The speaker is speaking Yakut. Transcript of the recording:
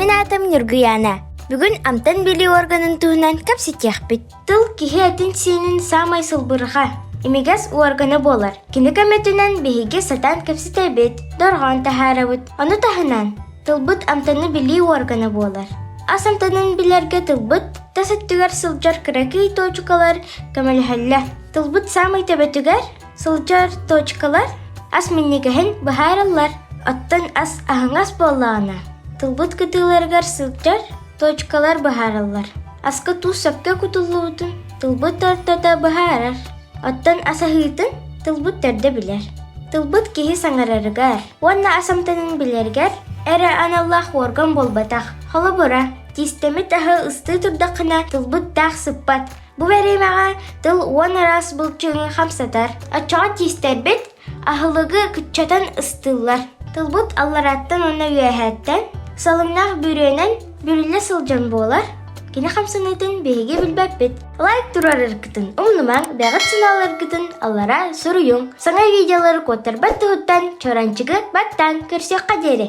Мин аатым Ньургуйаана. Бүгүн амтан билии органын туһунан кэпсэтиэхпит. Тыл киһи этин-сиинин саамай сылбырҕа, имигэс уоргана буолар. Кини көмөтүнэн биһиги сатаан кэпсэтэбит, дорҕоон таһаарабыт. Ону таһынан, тылбыт амтаны билии уоргана буолар. Ас амтанын билэргэ тылбыт тас өттүгэр сылдьар кыракый туочукалар көмөлөһөллөр. Тылбыт саамай төбөтүгэр Сылдьар точкалар ас минньигэһин быһаараллар. Оттон ас аһаҥас буоллаҕына, тылбыт кытыыларыгар сылдьар точкалар быһаараллар. Аска туус сөпкө кутуллубутун тылбыт ортото быһаарар. Оттон ас аһыытын тылбыт төрдө билэр. Тылбыт киһи саҥарарыгар уонна ас амтанын билэригэр эрэ аналлаах уорган буолбатах. Холобура, тиистэммит аһы ыстыы турдаххына тылбыт таах сыппат, Бу бэриэмэҕэ тыл уон араас былчыҥы хамсатар. Оччоҕо тиистэрбит аһылыгы кыччатан ыстыыллар. Тылбыт аллараттан уонна үөһээттэн салыҥнаах бүрүөнэн бүрүллэ сылдьан буолар. Кини хамсаныытын биһиги билбэппит. Лайк туруораргытын умнумаҥ, бэҕит санааларгытын аллара суруйуҥ. Саҥа видеолары куоттарбат туһуттан чоранчыгы баттаан көрсүөххэ диэри.